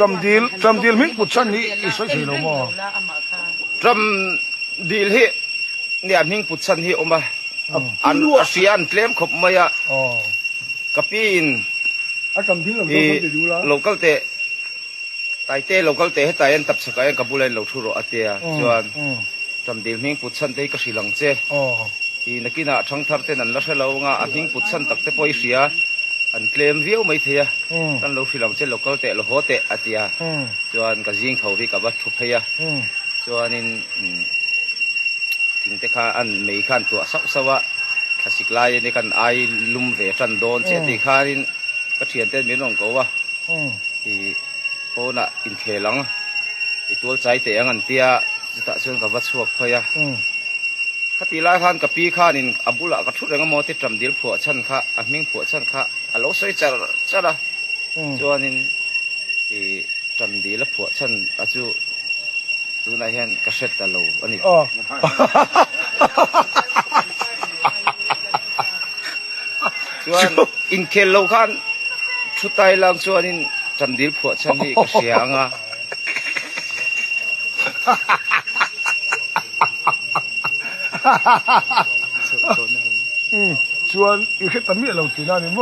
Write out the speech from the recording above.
Ṭam dil, ṭam dil hming put chhan hi i sawi thei lo maw? Ṭam dil hi nia hming put chhan hi awm a, an a hria an tlem khawp mai a, ka pi in i lo kal teh, Taite lo kal teh hetlai hian tapchhakah hian ka bulah hian lo thu rawh a tia, chuan ṭam dil hming put chhan te hi ka hrilh ang che. I nakinah ṭhangthar ten an la hre lo anga a hming put chhan tak te pawh i hria, an tlem viau mai thei a, kan lo hrilh ang che lo kal teh lo haw teh a ti a, chuan ka zing tho hi ka va thu phei a, chuanin thing te kha an mei kha an tuah sauh sauh a, thlasik lai ania kan ai lum ve tan dawn chiah tih khanin ka thianten min rawn ko a, i pawnah inkhel ang, i tual chai teh ang an tia, chutah chuan ka va chhuak phei a. Khati lai khan ka pi khanin a bulah ka thu reng a maw ti ṭam dil phuah chhan kha a hming phuah chhan kha a lo sawi char char a, chuanin i ṭam dil a phuah chhan a chu tunah hian ka hre ta lo a ni. Chuan inkhel lo khan thu tai lang chuanin ṭam dil phuah chhan hi ka hria ang a. Chuan i hre ta miah lo tih na a ni maw?